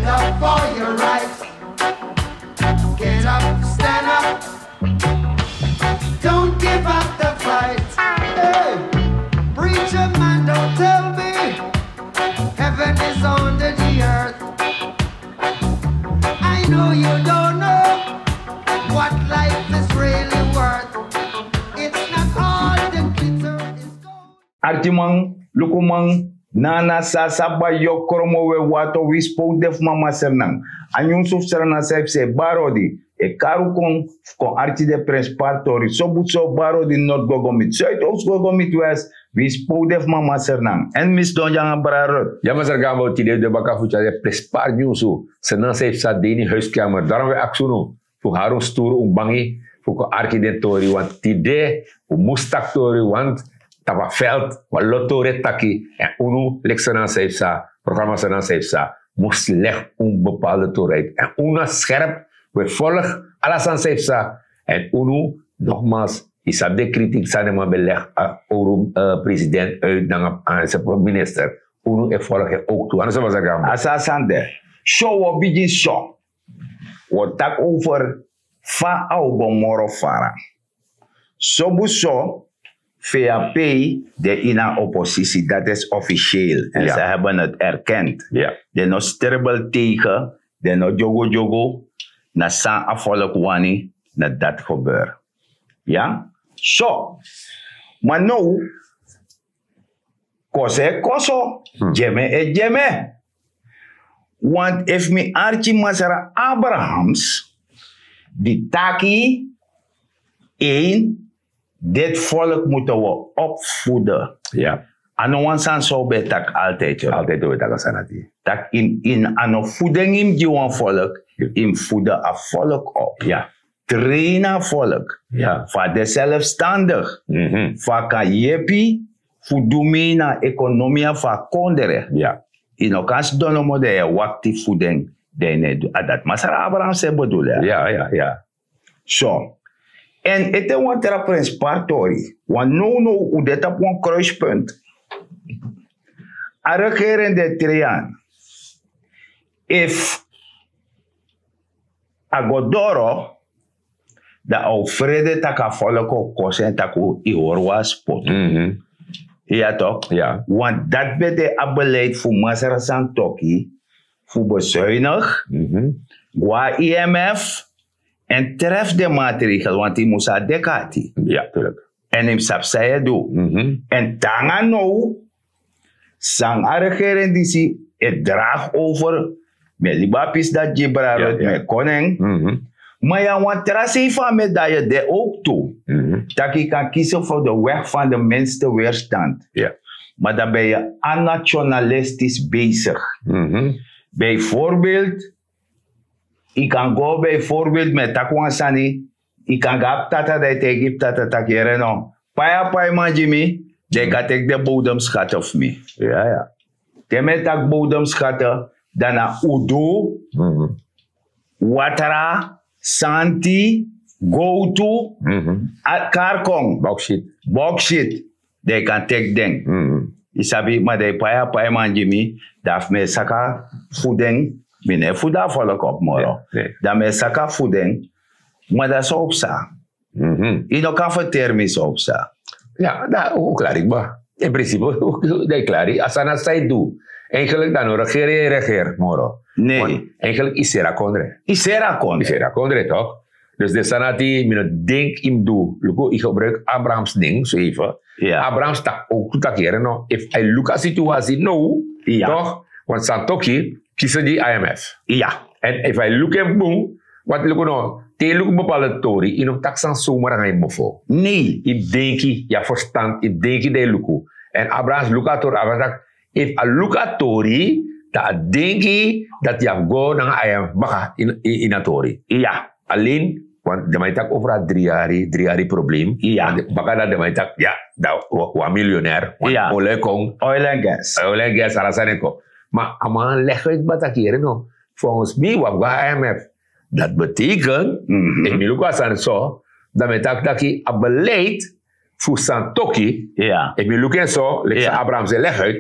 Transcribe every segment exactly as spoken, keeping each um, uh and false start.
Up for your right. Get up, stand up. Don't give up the fight. Hey, preacher man, don't tell me heaven is under the earth. I know you don't know what life is really worth. It's not all the glitter is gold. Arkiman, lukuman, nana sasa ba yokromo we wato wi spowde fu mama sernan. A nyunsu fu sernan san e fu se barodi e karu kon fu kon arki de prenspari tori sobu so barodi nord gogomit suid oost gogomit west. Wi spowde fu mama sernan èn mi sidon gi nanga brarot. Ya masra gambo tide de baka fu tyari de prenspari nyunsu. Sernan san e fu sa de ini huiskamer daron wi aksi unu fu hari un sturu un bangi fu kon arki den tori want tide un mus taki tori want tapu a veld wan lo tori e taki. Èn unu leki sernan san e fu sa programa sernan san e fu sa mus legi un bepalde tori uit èn unu na scherp. We volg ala sani san e fu sa. Èn unu nogmaals yu sabi de kritik san den man ben legi a owru president uit nanga a minister. Unu e volg en ook tu anu so masra gambo. A sa sani de so wi o bigin so. Wi o taki over fa a o go moro fara. Sobu so fap de ini a oposisi dati is officieel en ze hebben het erkend. Den no stribbel tegen, den no dyogo dyogo. Na san a volk wani na dati gebeur. Ya so ma now koso e koso, dyeme e dyeme. Want efu mi arki masra abrahams di taki ein dit volk mutu wi opvoeden. A no wan sani san wi ben e taki altijd. Altijd wi ben e taki a sani ati. Tak' in in a no voeding yu mus gi wan volk, yu mus voeden a volk op. Train a volk fu a de zelfstandig, fu a kan yepi fu du mi na ekonomia fu a kondre. Yu no kan sidon nomo dan yu e wakti fu den. Dan yu no e du a dati masra abraham se bedul ya. So èn ete wan tra prenspari tori wan nownow un de tapu wan kruispunt. A regering de treyan efu a go doro dan a o frede tak' a folko kosi en tak' yu hori wan spotu. Ya tok. Want dati ben de a beleid fu masra santoki fu bezuinig go na imf èn trefu den maatregel want yu mus a dek'ati. Èn yu mus sabi san yu e du. Èn te nanga now san a regering disi e dragi over. Mi e libi a pisi dati gi brada mi e kon na en. Ma yu na wan tra sei fu a mi e dan yu de owk tu tak' yu kan kisi for de weg fan de minste weerstand. Ma dan ben yu anationalistis besig. Bijvoorbeeld yu kan go bijvoorbeeld mi e taki wan sani. Yu kan go na ptata dan yu taigi ptata tak' yere no pai a paiman gi mi. Dan yu kan teki den bodemskate fu mi. Te mi e taki bodemskate dan na udu, watra, santi, gowtu, karkon, boksit. Dan yu kan teki den. Yu sabi ma dan yu pai a paiman gi mi. Dan fu mi e saka fu den. Mi no e fu dan a folok op moro. Dan mi e saka fu den. Ma dan so o psa. Yu no kan ferteri mi so o psa. Ya dan o klari kba. In prinsipe dan yu klari a sani a san yu du. Eigenlik dan no regeri yu e regeri moro. Eigenlik yu seri a kondre. Yu seri a kondre tok. Dus den sani ati mi no denki yu mus du luku yu gebruiki abrahams ning so even. Abrahams taki owk tu taki yere no efu a e luku a situasi now tok. Want santoki kisi gi imf. Èn efu a e luku en bun. Want luku no te yu luku bepalde tori yu no mus taki sani somar nanga yu mofo. Nei yu mus denki yu abi ferstan yu mus denki dan yu luku. Èn abrahams luku a tori abrahams taki efu a luku a tori dan a denki dati yu abi go nanga imf baka ini a tori. Alen want den man e taki over a dri yari dri yari problem. Baka dati den man e taki ya dan wan milionair wan olekon oil en gas ala sani e kon. Ma a man legi uit kba taki yere no. Volgens mi wi abi go na imf. Dati beteken efu mi luku a sani so dan mi e taki taki a beleid fu santoki efu mi luku en so leki san abrahams e legi uit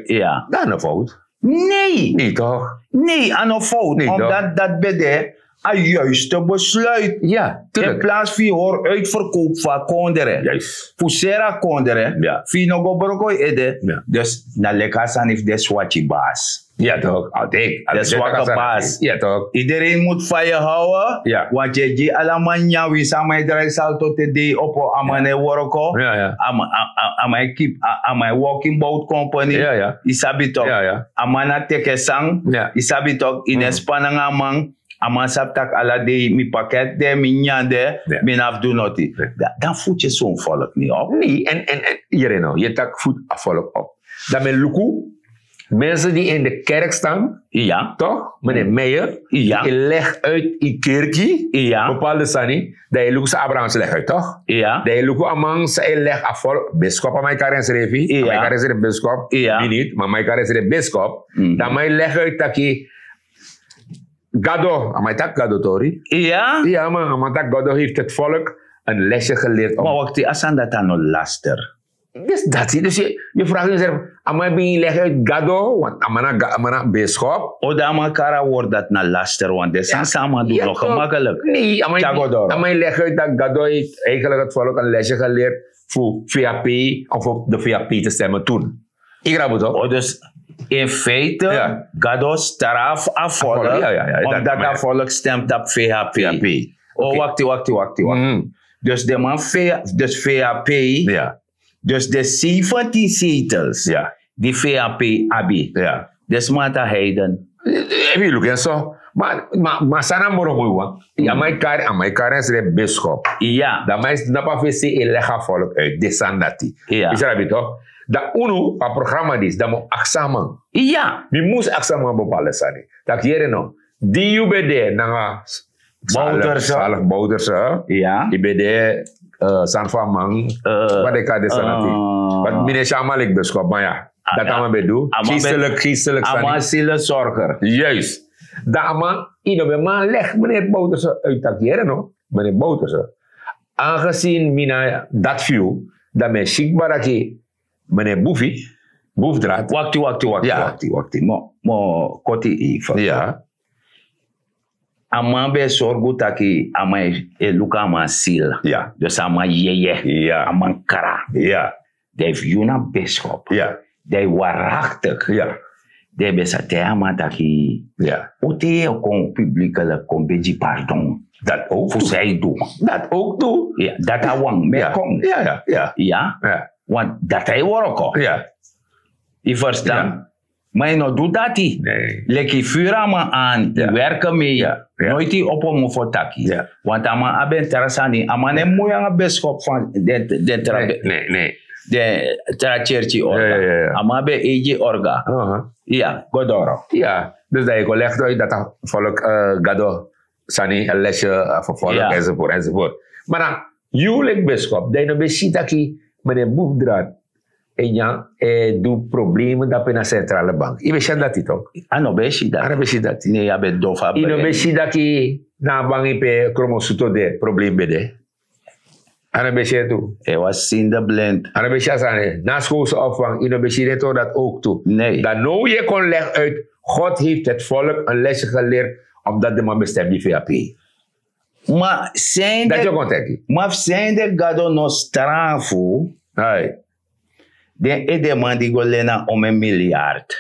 dan a no fout. Nee. Nee toch? Nee, a no fout. Nee, toch? Omdat dat ben de a juiste besluit. Ja, In tuurlijk. Plaats fu yu hori uitverkoop fu a kondre. Juist. Fu seri a kondre. Ja. Fu yu no go broko yu ede. Ja. Dus na leki a sani fu den swaki basi. Ja toch? Altijd. De swakke paas. Ja toch? Iedereen moet van je houden. Ja. Want yu e gi ala man nyan, winsi a man e drai salto te dei opo, a man e worko. Ja, ja. A man- a- a- a man e keep a- a man e work in boat company. Ja, ja. Yu sabi tok. Ja, ja. A man na teke sang. Ja. Yu sabi tok, yu no e span nanga a man. A man sabi tak' ala dei mi paket de, mi nyan de, Ja. mi no abi du noti. Ja. Da- dan voed je zo'n volk niet op. Nee, en, en, en hierin nou, je tak voet a volk op. Dan ben luku, mensen die in de kerk staan, Ja. toch? Meneer Meijer, Ja. die leg uit in kerki, Ja. bepaalde sani, dan je luku sa Abrahams leg uit, toch? Ja. Dan je luku a man sa e leg a volk, biskop a man karen srefi, Ja. a man karen srefi biskop, Ja. minit, maar man karen srefi biskop, Mhm. dan man leg uit taki, Gado, a man tak Gado tori. Ja. Ja man, a man tak Gado heeft het volk een lesje geleerd. Maar wakti, a sani dati a no laster. Dus dat is, dus je, je vraagt jezelf, a man ben leg uit Gado, want a man na ga- a man na biskop. O dan a man kari a word dati na laster, want de sani san a man du Ja, no toch. Gemakkelijk. Nee, a man, Tja, Gado. A man leg uit dat Gado heeft eigenlijk het volk een lesje geleerd voor V H P, of op de V H P te stemmen toen. Ik raad het op. O dus in feite, Ja. Gado straf a volk, Ja, ja, ja, dat- omdat maar- a volk stemt op V H P. V H P. O Oké. wakti, wakti, wakti, wakti. Mm. Dus de man V- dus V H P, Ja, dus de zeventien zetels ja, die V H P abi. ja. Dus man ta heiden. Ebi luku en so. Maar, maar, maar sana moro mooi wan. Ja, a man kari, a man kari srefi biskop. Ja. Dan man is napa fesi e leg a volk uit, de sani dati. Ja. Is rabi toch? Dan unu, a programma disi, dan mo aksa a man. Ja. Mi mus aksa a man bepaalde sani. Tak' yere no. Di yu ben de nanga Bouterse. Salif Bouterse. Ja. Yu ben de, eh, sani fu a man. Eh, Wat ik had de sani dati. eh, Wat meneer Shamalik biskop, maar ja. Dat a man ben du. a man ben- Geestelijk, geestelijk A sani. man zielenzorger. Juist. Dan a man, yu no ben man leg meneer Bouterse uit, tak' yere no. Meneer Bouterse. Aangezien mi na dat fu yu, dan mi e si kba taki meneer Bufi, Bufdraad. Wakti, wakti, wakti, Ja. wakti, wakti. Mo, mo koti even. Ja, A man ben sorgu taki a man e luku a man ziel. Ja. Dus a man yeye. Ja. A man kra. Ja, Dan yu na biskop. ja, Dan yu waarachtig. Ja. Dan yu ben sa taigi a man taki. Ja. O te yu kon publiekelijk kon begi pardon. Dat ook Fu toe. san yu du. Dat ook toe. Ja, dati a wan. Mi e Ja, kon. ja, ja, ja. Ja. Ja. Want dati a e woroko. Ja. Yu ferstan? Ja. Ma yu no du dati. Nee. Leki yu furu a man an, yu Ja. werke mei. Ja, ja. Noiti yu opo mofo taki. Ja. Want a man abi en tra sani, a man no e moi nanga biskop fan den den tra Nee, nee, nee. den tra church orga. Ja, ja, ja, ja. A man abi en eigi orga. Aha. Ya, go doro. Ja, dus dan yu kon leg uit dat a volk, eh, Gado sani, een lesje, eh, vervolg, Ja. Enzovoort, enzovoort. Maar dan, yu leki biskop, dan yu no ben si taki meneer Bufdraad e nyan, e du problemen dape na centrale bank. Yu ben si dati toch? A no ben si dati. A no ben si dati. Nee, a ben dofo a. Yu no ben si taki na a bangi pe Kromosutro de problem ben de. A no ben si tu. Hij was ziende blind. A no ben si a sani. Na schoolse opvang, yu no ben si tu dat ook toe. Nee. Dan now yu kon leg uit, God heeft het volk een lesje geleerd, omdat de man bestem di V H P. Ma sende, Dat yu kon taki. Ma sende Gado no strafu. Hai. Den edeman di go leni a ome miljard.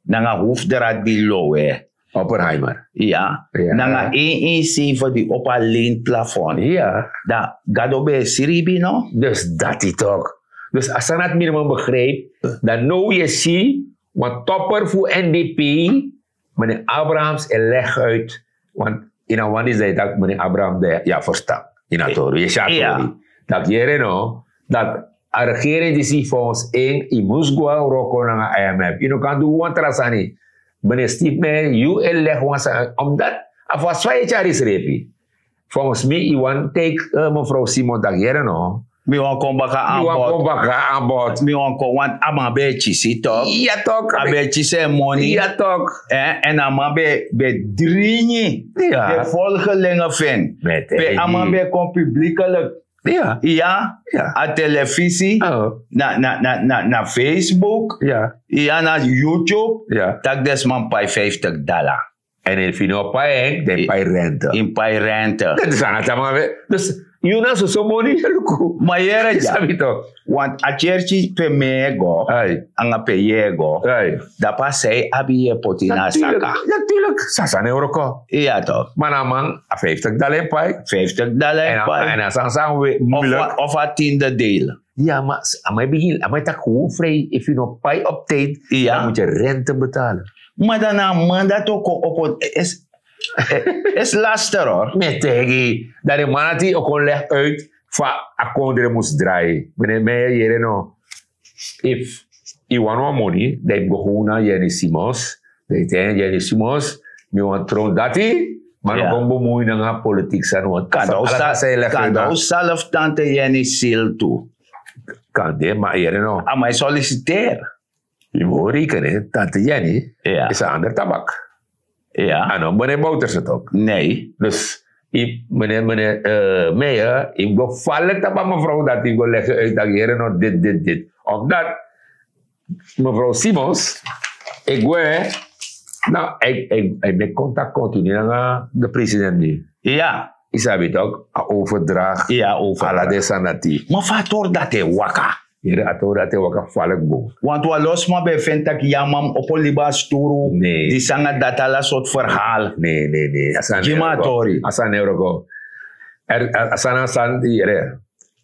Nanga Hoefdraad di lowe. Oppenheimer. Ya. Ya. Nanga een een zeven di opo a leenplafond. Ya. Dan Gado ben e sribi no? Dus dati toch. Dus a sani dati mi no man begrijp, dan now yu e si wan topper fu N D P, meneer Abrahams, e leg uit, want ini a wan disi dati taki meneer Abraham de, yu e ferstan. Ini a tori, yu e si a tori. Dati yere no, dat a regering disi volgens en, yu mus go wroko nanga I M F. Yu no kan du wan tra sani. Meneer Steve Meijer, yu e leg wan sani, omdat a fasi fa yu e tyari srefi. Volgens mi, yu wani taki, eh, mevrouw Simon taki yere no. Mi wani kon baka aanbod. Mi wani kon baka aanbod. Mi wani kon, want a man ben e kisi toch. Ya toch. A ben e kisi en moni. Ya toch. Eh, en a man ben e, ben e dringi. Ya. Den volgelinge fu en. Pe a man ben e kon publiekelijk Ya. Ya. Ya. A telefisi, oh, na, na, na, na, na Facebook, ya, ya, na YouTube, ya, taki den sma pai vijftig dala. En efu yu no pai en, den pai rente. In pai rente. Dat is aan het allemaal weer. Dus yu na soso moni luku. Ma yere ya. Sabi toch. Want a kerki pe mi e go, ai, anga pe yu e go, ai, dapa sei abi yu e poti na saka. Natuurlijk, natuurlijk. Sasa ne wroko. Ya toch. Ma na man a vijftig dala in pai. Vijftig dala in pai. En a san san we moeilijk. Of a tiende deel. Ya, maar a man begin, a man tak gewoon vrij. If you no pai op tijd, ya, dan moet je rente betalen. Maar dan a man dat ook op is, is laster hoor. Met tegen dat de man die ook al legt uit van a kondre moest draaien. Meneer Meijer, hier no. If you want one money, dan yu go gewoon na Jenny Simons. Dan yu ten Jenny Simons, mi wan tron dati, maar no kon bemoei nanga politiek san wan. Kan dan zelf tante Jenny Sil tu. Kan de, maar hier no. A man solliciteer. Yu moet rekenen, tante Jenny, ja, is een ander tabak. Ja. A no meneer Bouterse toch? Nee. Dus, yu, meneer, meneer uh, Meijer, yu go falik taba mevrouw dat yu go leggen uit dat hier no dit, dit, dit. Omdat mevrouw Simons, ik weet, nou, ik, ik, ik ben contact continu met de president nu. Ja. Isabi toch, a overdracht, ja, over ala de sanati. Maar fa tori dat hij waka. Yere a tori dati e waka falik go. Want wan lo sma ben feni taki ya man opo libi a sturu. Nee. Di sanga dati ala sortu verhaal. Nee, nee, nee. A sani e wroko. A sani e wroko. A sani a sani yere.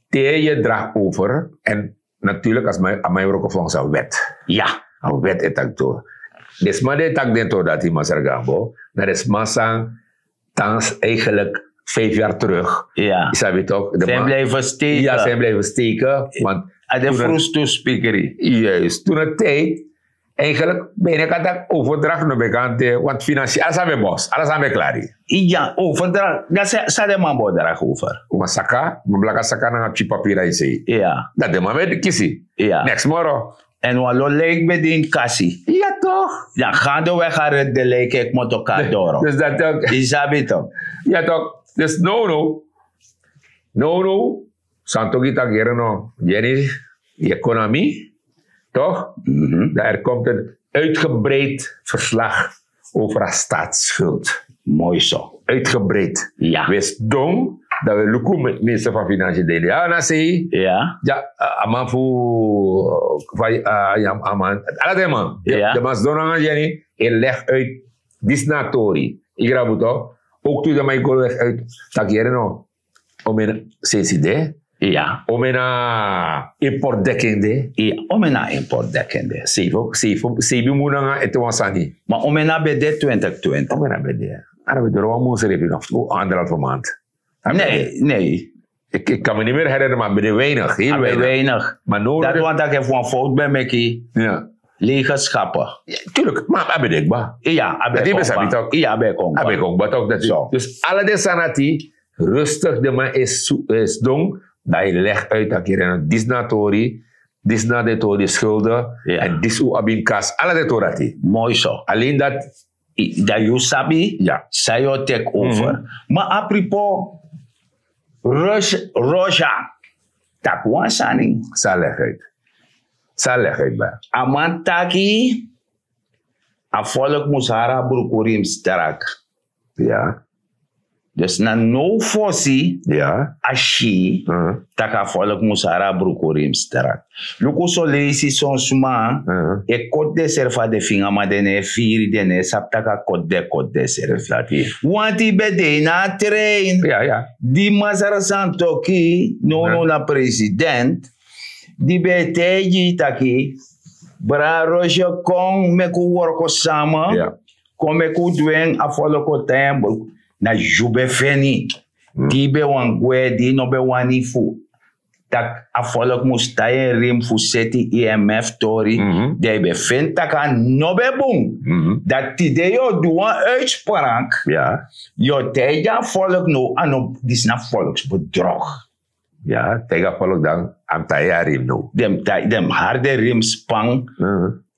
Te yu e draag over en natuurlijk a sma e wroko volgens a wet. Ya. A wet e taki tori. Den sma di e taki den tori dati masra Gambo, na den sma san thans eigenlijk vijf jaar terug. Ja. Isabi toch? Zijn blijven steken. Ja, zijn blijven steken. Want a de frustu spikeri. Juist. Toen de tijd, eigenlijk bijna kan dat overdracht no bekante, want financieel, alles aan mijn bos, alles aan mijn klari. Ja, overdracht. Dat sa de man bo draag over. Uma saka, ma blaka saka na chi papira isi. Ja. Dat de man met kisi. Ja. Next moro. En wan lo lijkt bij die kasi. Ja toch? Ja, gaandeweg gaat het de lijken, ik moet elkaar door. Dus dat ook. Isabi toch? Ja toch? Dus no, no. No, no. Santoki tak yere no. Yere, economie. Toch? Mhm. Daar komt een uitgebreid verslag over a staatsschuld. Mooi zo. Uitgebreid. Ja. We sdon dat we luku met minister van Financiën delen. Ja, na sei. Ja. Ja, a man fu, ja, a man. Ala de man. Ja. De man sdon nanga Jenny. Hij legt uit. Disnatori. Igrabuto. Ook toen de man kon leg uit. Tak yere no. Omena sensi de. Ja. Omena importdekking de. Ja, omena importdekking de. Sebi, sebi, sebi mun nanga ete wan sani. Maar omena ben de twintig twintig. Omena ben de. Ara ben de wan mun srefi of anderhalve maand. Nee, nee. Ik, ik kan me niet meer herinneren, maar ben de weinig, heel weinig. Weinig. Maar nodig. Dat want dat ik even een fout ben, Mickey. Ja. Lege schappen. Ja, tuurlijk, maar abedekba. Ja, abedekba. Ja, abedekba. Dus alle de sanati rustig de man is, is dong, dan je legt uit dat je een disnatori, disnatori schulden, ja, en disu abin kas, ala de torati. Mooi zo. Alleen dat, dat you sabi, ja, sayo take over. Maar apropos, Roja, taki wan sani. Sa leg uit. Sa leg uit, ba. A man taki, a volk mus hari a bruku rimstrak. Ja. Dus na now fosi, ja, a si, tak' a volk mus hari a bruku rimstrak. Luku son leisi son sma e koti densrefi na den finga, ma den no e firi, den no e sabi tak' a koti den e koti densrefi. Dati. Want yu ben de ini a trein. Ya, ya. Di Masra Santoki, nownow na president, di ben e taigi yu taki, Bra Roger, kon meki un worko sama. Ya. Kon meki un dwengi a folko tan. Na yu ben feni. Di yu ben wani gwe, di yu no ben wani fu taki a folku mus tan ini en rim fu seti I M F tori, dan yu ben feni tak' a no ben bun. Dan tide yu o du wan uitspraak, yu o taigi a folku now, a no, disi na folksbedrog. Ya, taigi a folku dan a mus tan ini a rim now. Den mus tan, den mus hari den rim span,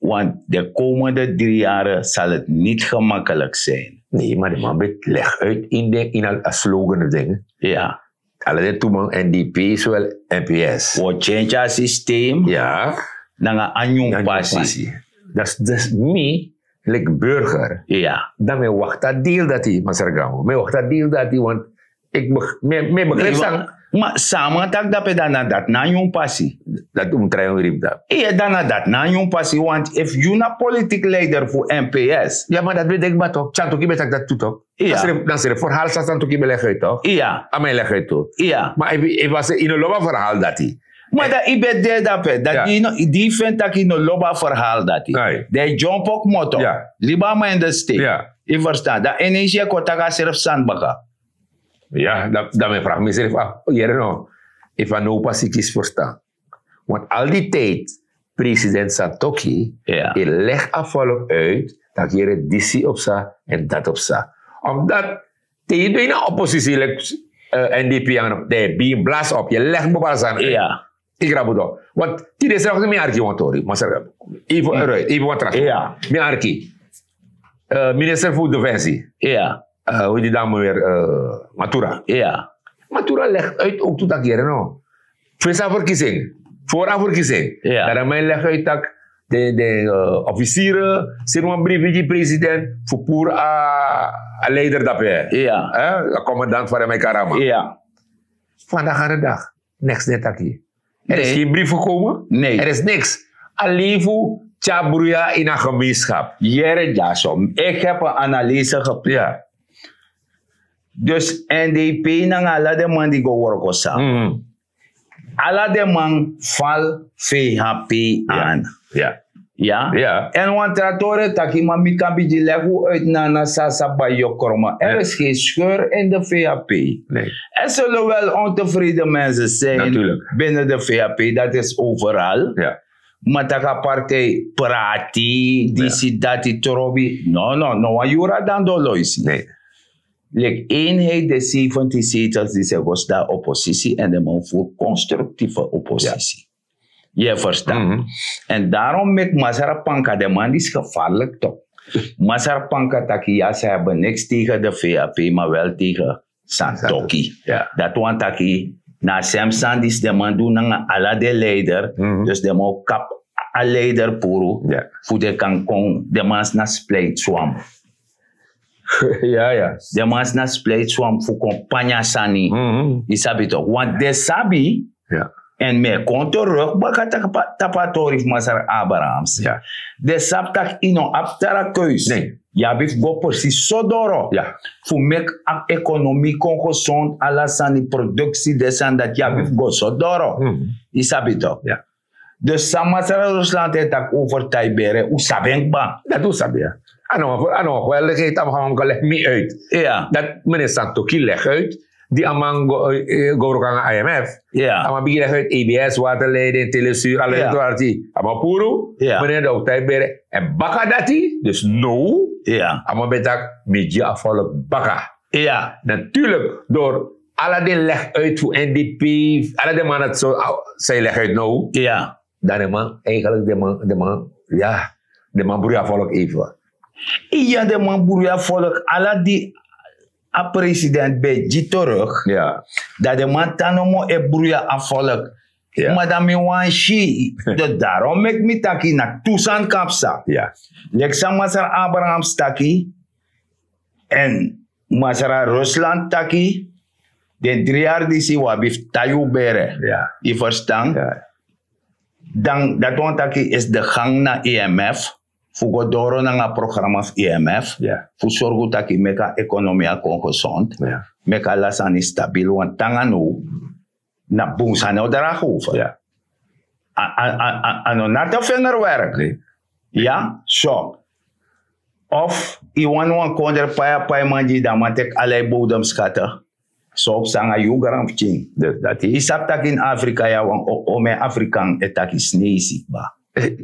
want de komende drie jaren zal het niet gemakkelijk zijn. Nee, maar de man ben leg uit in de, in a slogan ding. Ya. Ala den tu man, N D P sowel N P S. Wi o change a systeem. Ya. Nanga a nyun pasi. Dati mi, leki burger. Ya. Dan mi e wakti a deal dati, masra Gambo, mi e wakti a deal dati want mi e begrijp san. Ma sama taki dape dan na dati na a nyun pasi. Dati un trai un rip dape. Iya, dan na dati na a nyun pasi want efu yu na politiki leider fu N P S. Ya, ma dati ben deki batoki, Santoki ben taki dati tu tok. Dan srefi verhaal san Santoki ben legi uit tok. Iya. A man e legi uit tu. Iya. Ma efu a se yu no lobi a verhaal dati. Ma dan yu ben de dape dan di yu feni tak' yu no lobi a verhaal dati, dan yu dyompo kmoto, libi a man in de steek. Yu ferstan, dan ineens yu e kon taki a srefi sani baka. Ya, dan mi e fragi misrefi, yere no, efu a no pasi kisi ferstan. Want al di tijd president Santoki e legi a volk uit tak' yere disi o psa en dati o psa. Omdat te yu ben na oppositie leki N D P anga de bin blas op yu legi bepaalde sani uit. Yu grabu tok. Want tide srefi mi arki wan tori masra, even eruit even wan trasi. Mi arki minister fu defensie. Hoe di dame weer? Matura. Matura legi uit ook tu tak' yere no. Fesi a verkiezing, voor a verkiezing, dan a man legi uit tak' de officieren seni wan briefi gi president fu puru a leider dape, a commandant fu a de man e kari a man. Vandaag aan de dag, niks net taki. Er is geen brief gekomen. Nee, er is niks. Alleen fu tyari bruya in a gemeenschap. Yere dyaso, ik heb een analyse gepleegd. Dus N D P nanga ala den man di go worko sami, ala den man val V H P aan. Ya. En wan tra tori e taki ma mi kan bigin legi un uit nana sasa bai yu o kromo. Er is geen scheur in de V H P. Er zullen wel ontevreden mensen zijn binnen de V H P, dat is overal. Ma tak' a partij prati disi dati trobi, no no no wan yuru a dan doloisi. Leki eenheid de zeventien zetels di se go sidon na oppositie en den man voer constructieve oppositie. Yu e ferstan? En darom meki masra panka den man disi gevarlik tok. Masra panka taki ya se heben niks tegen de V H P ma wel tegen Santoki. Dati wani taki na a sem sani disi den man du nanga ala den leider. Dus den man o kapu a leider puru fu den kan kon den man si na splijtswam. Den man si na splijtswam fu kon panya sani. Yu sabi tok want den sabi. En mi e kon teruk baka tapu a tori fu masra Abrahams. Den sabi tak' yu no abi tra keus. Yu abi fu go presis so doro fu meki a ekonomi kon gesond ala sani produksi den sani dati yu abi fu go so doro. Yu sabi tok. Dus san masra Rusland e taki over tai bere un sabi en kba. Dati un sabi ya. A no wan geweldigheid a man go legi mi uit. Dati meneer Santoki legi uit di a man go wroko nanga I M F. A man bigin legi uit A B S, waterleiding, telesur ala den torti a man puru. Meneer dan un tai bere en baka dati dus no. A man ben taki mi gi a volk baka. Natuurlik dori ala den legi uit fu N D P, ala den man dati so san yu legi uit now. Dan den man eigenlik den man den man ya den man bruya volk even. Ya den man bruya volk ala di a president ben gi teruk, dan den man tan nomo e bruya a volk. Ma dan mi wani si dus darom meki mi taki na tu sani kan psa. Leki san masra Abrahams taki en masra Rusland taki den dri yari disi un abi fu tai un bere. Yu ferstan? Dan dati wani taki isi de gang na I M F fu go doro nanga a programa fu I M F fu sorgu tak' yu meki a ekonomia kon gesond, meki ala sani stabil want te nanga now na bun sani o dragi over. A no na te vingerwerk. Ya so of yu wani wan kondre pai a paiman gi yu dan man teki ala yu bodemskate. So psa nanga yu granpikin. Yu sabi tak' ini afrika ya wan omen afrikan e taki sneisi kba.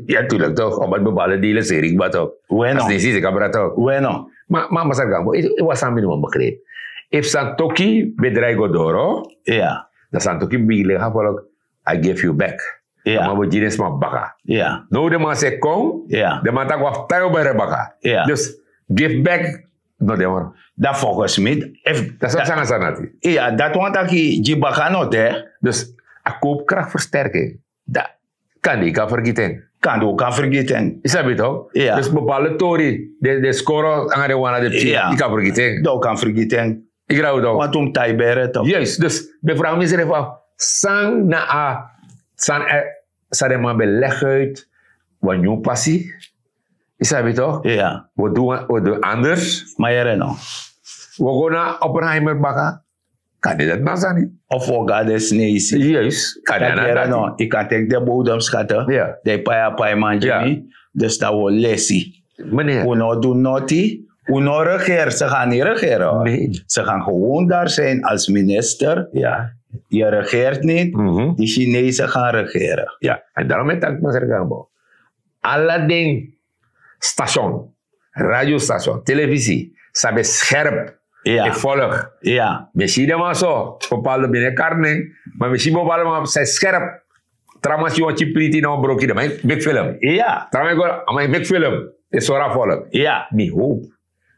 Ya tulik tok omdat bepaalde delen seri kba tok. Weno sneisi se kabra tok. Weno. Ma masra Gambo, yu wan sani mi no man begrijp. Efu Santoki ben drai go doro, dan Santoki ben legi a volk, I give you back. A man ben gi den sma baka. Now den man se kon, den man taki wan fu tai o bere baka. Dus give back. No de moro. Dan volgens mi, efu dati sani a sani ati. Iya, dati wani taki gi baka no de. Dus a koopkracht versterking, dan kan de yu kan vergiti en. Kan de yu kan vergiti en. Yu sabi tok? Iya. Dus bepaalde tori de skoro anga de wan na de pikin, yu kan vergiti en. Dan yu kan vergiti en. Yu grabu tok? Want un mus tai bere tok. Juist, dus ben vraag mi srefi af, san na a san, san den man ben leg uit wan nyun pasi. Yu sabi tok? Iya. We doen anders. Ma yere no. We go na Oppenheimer baka. Kan de dati man sani. Of we go na de Snesi. Juist. Kan de na dati. Yu kan teki de bodemskatten. Iya. Den pai a pai man gi mi. Dus dan we lesi. Meneer. Un no du noti. Un no regeer, ze gaan niet regeren. Nee. Ze gaan gewoon daar zijn als minister. Ja. Je regeert niet. Mhm. Die Chinezen gaan regeren. Ja, en daarom heb ik maar zeggen, ala den station, radiostation, televisie, sabi scherp. Ja. Ik volg. Ja. Mi si den man so, bepaalde binnen karning, maar mi si bepaalde man zijn scherp. Tra man si wan type priti na wan broki, dan man meki film. Iya. Tra man go, a man meki film. E sori a volk. Iya. Mi hoop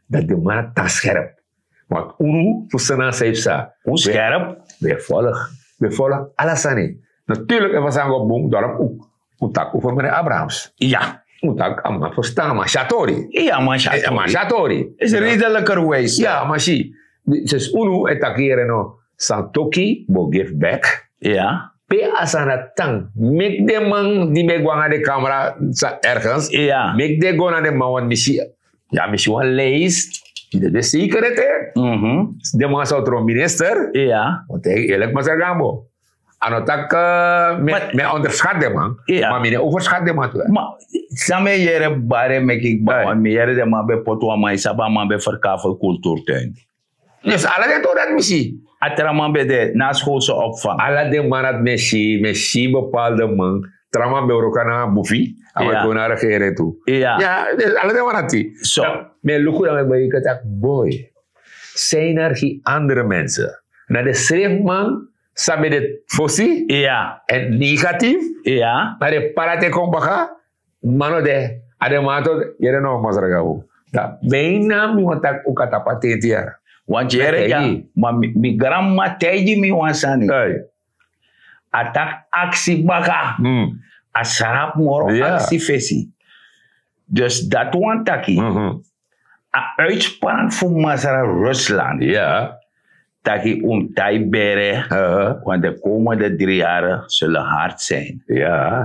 dat de man tan scherp. Want unu fu sena san yu psa. Un scherp. We volg. We volg ala sani. Natuurlijk efu a sani go bun, daarom ook. Un taki over meneer Abrahams. Iya. Un taki a man verstan, a man si a tori. Iya, a man si a tori. A man si a tori. Is redelijkerwijs. Iya, a man si. Dus unu e taki yere no, Santokhi bo give back. Iya. Pe a sani tan, meki den man di ben go nanga den kamera sa ergens. Iya. Meki den go na den man, want mi si, ya, mi si wan lijst di de, de zekerheid, hè. Mhm. Den man sa tron minister. Iya. Want hij eerlijk, masra Gambo, a no taki mi onderschat den man. Iya. Maar mi no overschat den man tu. Maar san mi e yere, bare meki, want mi yere den man ben poti wan man, yu sabi a man ben verkavel cultuurtuin. Dus ala den tori dati mi si. A tra man ben de na schoolse opvang. Ala den man dati mi e si, mi e si bepaalde man. Tra man ben wroko nanga bufi, a man kon na regering tu. Iya. Ya, dus ala den man dati. So. Mi e luku dan mi e bari taki, boy, zijn er geen andere mensen? Na den srefi man san ben de fosi. Iya. En negatief. Iya. Na den parate kon baka. Man no de, a den man tu, yere no, masra Gambo. Dan bijna mi wani taki un kan tapu a tenti yara. Want yere ya, ma mi granmama taigi mi wan sani. A taki aksi baka. A srapu moro aksi fesi. Dus dati wani taki, a uitspraak fu masra Rusland. Taki un mus tai bere, want de komende drie jaren zullen hard zijn.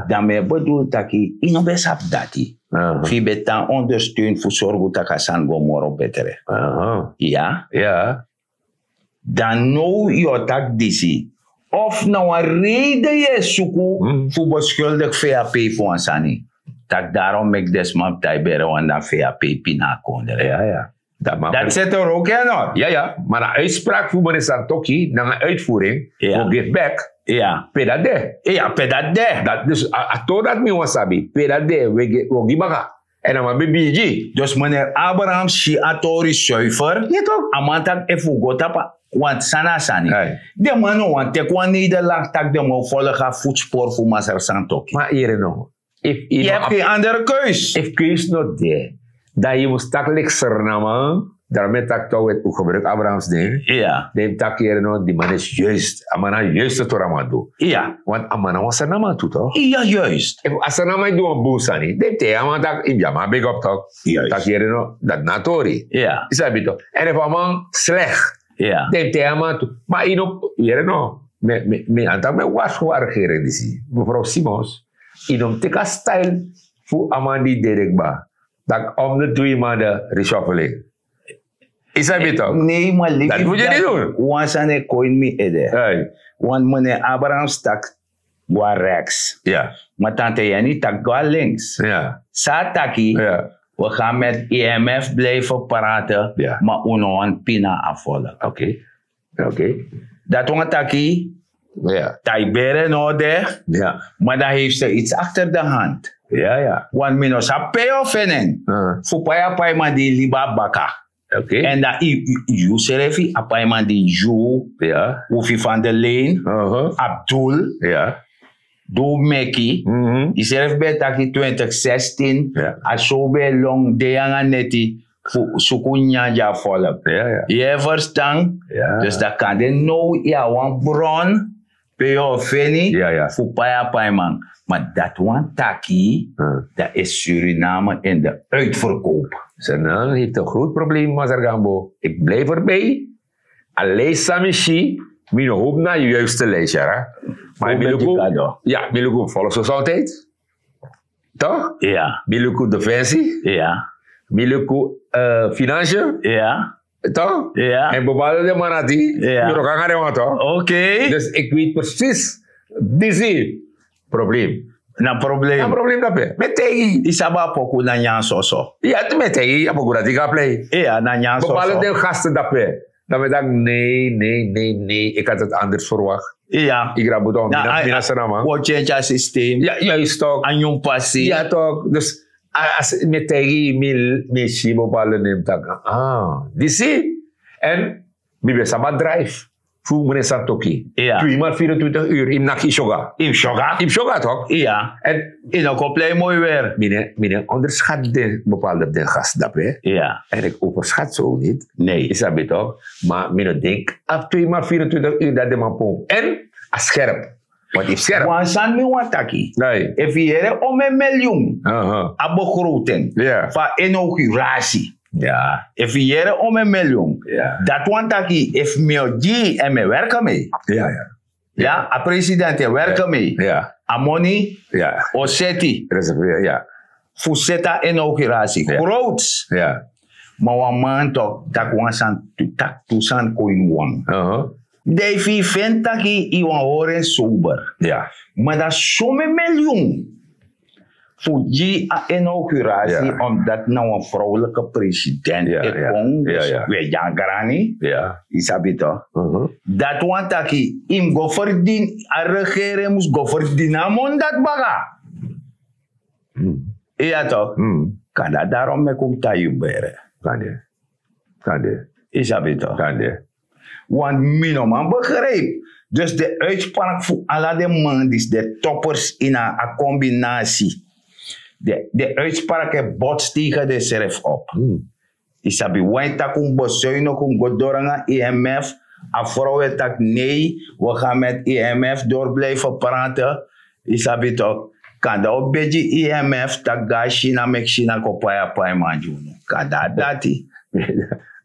Dan mi e bedoel taki yu no ben sabi dati. Fu yu ben tan ondersteun fu sorgu taki a sani go moro betere. Ya. Dan now yu o taki disi. Of na wan reden yu e suku fu beschuldig V H P fu wan sani. Taki daarom meki den sma mus tai bere, want dan V H P pina a kondre. Dati seti en roki en no? Ya, ya. Maar na uitspraak fu meneer Santokhi nanga uitvoering go give back. Pe dati de? Ya, pe dati de? Dati dus a tori dati mi wani sabi. Pe dati de, we gi baka. En a man ben bigi. Dus meneer Abraham si a tori zuiver. A man taki efu un go tapu, want san na a sani. Den man no wani teki wan nederlag taki den man o folg a voetspoor fu masra Santokhi. Maar yere no. Yu no abi geen andere keus. Efu keus no de, dan yu mus taki leki Sranan man. Daarom mi e taki toch, un gebruik Abrahams nen. Iya. Den mus taki yere no, di man is juist. A man na juiste tori a man du. Iya. Want a man na wan Sranan man tu toch? Iya, juist. Efu a Sranan man e du wan bun sani, den mus taigi a man taki, yu mus gi a man big up toch? Juist. Taki yere no, dati na a tori. Iya. Yu sabi toch? En efu a man slecht, iya, den mus taigi a man tu. Maar yu no, yere no, mi, mi, mi, a taki mi e warskow a regering disi. Mevrouw Simons, yu no mus teki a style fu a man di dede kba. Taki om de twee maanden reshuffling. Yu sabi toch? Nee, maar dati mus yu dati, wan sani e kon ini mi ede. Want meneer Abrahams taki go na rechts. Ja. Maar tante Jenny taki go na links. Ja. San a taki, we gaan met I M F blijven praten, maar un no wani pina a volk. Oké. Oké. Dati wani taki, tai bere no de, maar dan heeft ze iets achter de hand. Ja, ja. Want mi no sabi pe yu o feni en fu pai a paiman di libi na baka. Oké. En dan yu, yu, yu srefi, a paiman di yu, Hoefie van der Leen, Abdul, di un meki, yu srefi ben e taki twintig zestien, a show ben e lon dei nanga neti, fu suku nyanyan gi a volk. Yu e verstan? Dus dan kan de now yu abi wan bron pe yu o feni fu pai a paiman. Ma dati wani taki dan is Suriname in de uitverkoop. Suriname heeft een groot probleem, Masargambo. Ik blijf erbij. Alleen san mi si, mi no hoop na yu juiste lijst, yara. Maar mi luku, ja, mi luku volksgezondheid. Toch? Ja. Mi luku defensie. Ja. Mi luku uh, financiën. Ja. Toch? Ja. En bepaalde de manati, ja, mi no kan gaan, toch? Oké. Dus ik weet precies, disi probleem. Na probleem. Na probleem dape. Mi e taigi. Yu sabi a poku na nyan soso. Ya, tu mi e taigi, a poku dati kan plei. Iya, na nyan soso. Bepaalde den gasten dape. Dan mi e taki, nee, nee, nee, nee. Ik had het anders verwacht. Iya. Yu grabu toch, mi na, mi na sani a man. Wi o change a systeem. Ya, juist toch. A nyun pasi. Ya toch. Dus, a, a, mi e taigi, mi, mi si bepaalde nen taki, ah, disi. En mi ben sabi a drive. Fu meneer Santoki. Iya. Tweemaal vierentwintig uur, yu mus naki, yu syoga. Yu mus syoga. Yu mus syoga toch? Iya. En yu no kon plei moi weer. Mi no, mi no onderschat den bepaalde den gas dape. Iya. En ik overschat ze ook niet. Nee. Yu sabi toch? Maar mi no denk, a tweemaal vierentwintig uur dat de man pomp. En a scherp. Want yu scherp. Wan sani mi wani taki. Nee. Efu yu yere omeni miljoen. Aha. A begroting. Iya. Fu a inauguratie. Ya. Efu yu yere omeni miljoen. Ya. Dati wani taki efu mi o gi yu, en mi e werk ermee. Ya, ya. Ya, a president e werk ermee. Ya. A moni o seti. Reserveer, ya. Fu seti a inauguratie. Ya. Groots. Ya. Ma wan man tok, taki wan sani, tu, taki tu sani kon ini wan. Aha. Dan efu yu feni taki yu wani hori en sober. Ya. Ma dan someni miljoen fu gi a inauguratie, omdat na wan vrouwelijke president e kon, dus we gi en grani. Yu sabi toch? Dati wani taki yu mus go verdien, a regering mus go verdien a moni dati baka. Iya toch? Kan dati daarom meki un mus tan yu bere. Kan de. Kan de. Yu sabi toch? Kan de. Want mi no man begrijp. Dus de uitspraak fu ala den man disi, de toppers ini a combinatie. De, de uitspraak e bots tegen de sref op. Yu sabi, wan e taki un bezuinig, un go doro nanga I M F. A vrouw e taki nee, we gaan met I M F door blijven praten. Yu sabi toch, kande o begi I M F taki go na China, meki China kon pai a paiman gi unu. Kande a dati.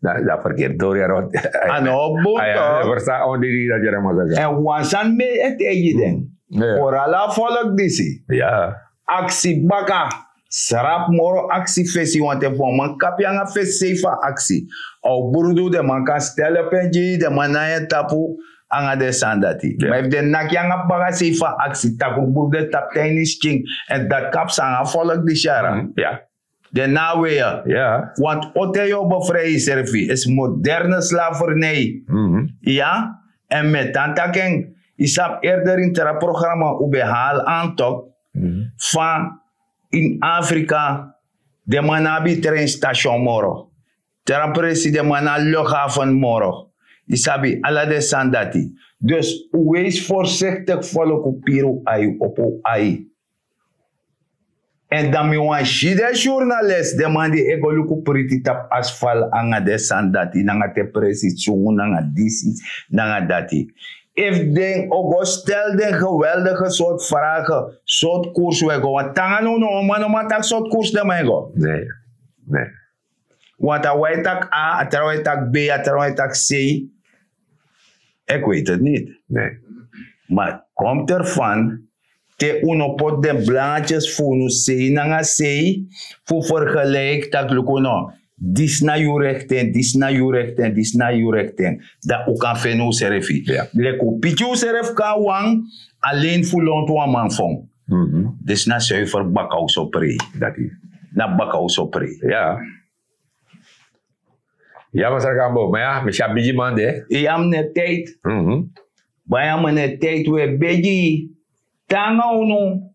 Dan, dan verkeerd door, ya, rot. A no bun toch. Versta on di dat, ya, Masargambo. En wan sani mi e taigi den. Vooral a volk disi. Ya. Aksi baka. Srapu moro aksi fesi, want efu wan man kapu yu nanga fesi sei fu a aksi, a o brudu, den man kan stel pen gi yu, den man nai en tapu nanga den sani dati. Ma efu den naki yu nanga baka sei fu a aksi, takru brudu e tapu te ini yu skin. En dati kapsa nanga volk disi, yara. Den na a wei. Want ote yu o befrei yusrefi, is moderne slavernij. Ya. En mi e tan taki en, yu sabi, eerder ini tra programma un ben hali an tok fa ini Afrika den man no abi treinstation moro. Tra presi den man no abi luchthaven moro. Yu sabi, ala den sani dati. Dus un wees voorzichtig, folo ku piri un ai, opo un ai. En dan mi wani si den journalist, den man di e go luku priti tapu asfal nanga den sani dati, nanga te presi sungu, nanga disi, nanga dati. Efu den o go stel den geweldige soort vragen, soort koers un e go, want te nanga now no wan man no man taki soort koers den man e go. Nee, nee. Want a wan e taki A, a trawan e taki B, a trawan e taki C. Ik weet het niet. Nee. Maar komt ervan, te un no poti den blaadjes fu unu sei nanga sei, fu vergelijk, taki luku no, disi na yu richting, disi na yu richting, disi na yu richting. Dan un kan feni unsrefi. Leki un piki unsrefi kon na wan, alleen fu lontu wan man fon. Disi na zuiver baka un so prei. Dati. Na baka un so prei. Ya. Ya, Masra Gambo, ma ya, mi si a bigi man de. Ya, meneer Tijd. Baya, meneer Tijd, we begi. Te nanga unu,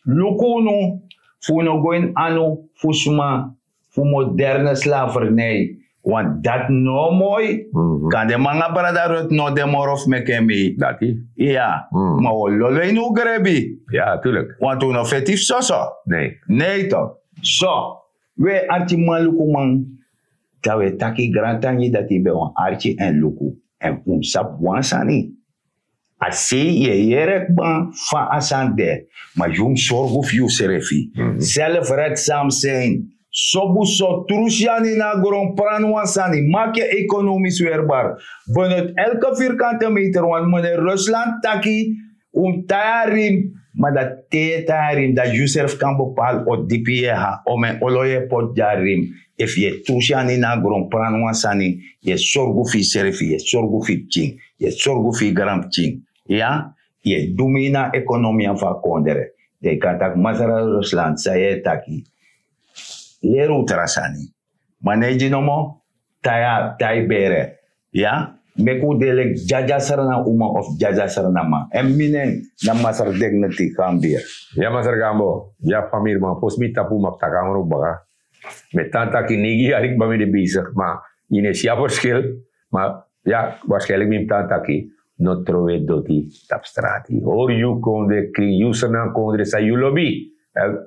luku unu, fu no go ini anu fu sma fu moderne slavernij. Want dati no moi. Kan den man nanga brada Ruth no de moro fu meki en mei. Dati. Ya, ma wi o lolo ini un grebi. Ya, tuurlijk. Want un no feti fu soso. Nee. Nee toch. So, we arkiman, lukuman, Dan wi e taki grantangi dati yu ben wani arki èn luku. Èn un mus sabi wan sani. A sei yu e yere kba fa a sani de. Ma yu mus sorgu fu yusrefi. Selfredzaam sein. Sobu so, tru syani na gron, pran wan sani, maki en ekonomis werbar. Benut elke virkante meter wan. Mene Rusland taki un mus tai a rim. Ma dati te yu e tai a rim, dan yusrefi kan bepali o dipi yu e ha, o men olo yu e poti gi a rim. Efu yu e tru syani na gron, pran wan sani, yu e sorgu fu yusrefi, yu e sorgu fu yu pikin, yu e sorgu fu yu granpikin. Iya. Yu e du mi ini a ekonomia fu a kondre. Dan yu kan taki masra Rusland san yu e taki. Leri un tra sani. Ma no e gi nomo, tai a tai bere. Iya. Meki un de leki dyadya srana uma of dyadya srana man. Èn mi nen na masra Dignity Gambier. Ya masra Gambo, ya famiri man, fosi mi tapu un maki taki a man o baka. Mi e tan taki neigi yari kba mi de besigi, ma yu no e si a ferskil. Ma ya, waarschijnlijk mi mus tan taki, no trowe doti tapu strati. Hori yu kondre krin, yu Sranan kondre san yu lobi.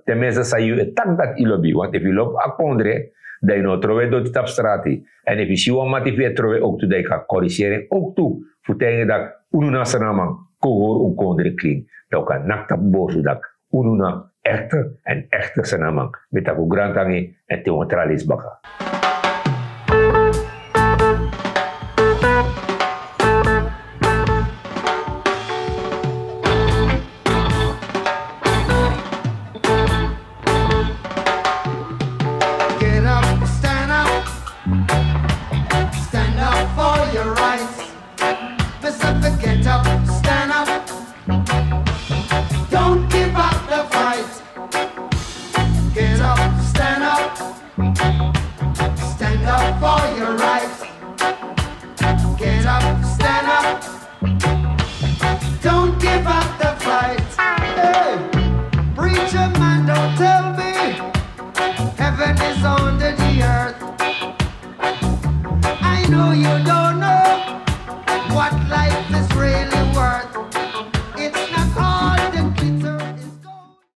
Ten minste san yu e taki dati yu lobi. Want efu yu lobi a kondre, dan yu no trowe doti tapu strati. Èn efu yu si wan mati fu yu e trowe owktu, dan yu kan koriseri en owktu. Fu taigi en dati unu na Sranan man, kon hori un kondre krin. Dan un kan naki tapu borsu dati unu na echte èn echte Sranan man. Mi e taki un grantangi èn te wan tra leisi baka. Get up, stand up, stand up for your rights. Mister Get up, stand up. Don't give up the fight. Get up, stand up. Stand up for your rights. Get up, stand up. Don't give up the fight. Hey, preacher man, don't tell me heaven is under the earth. I know you don't.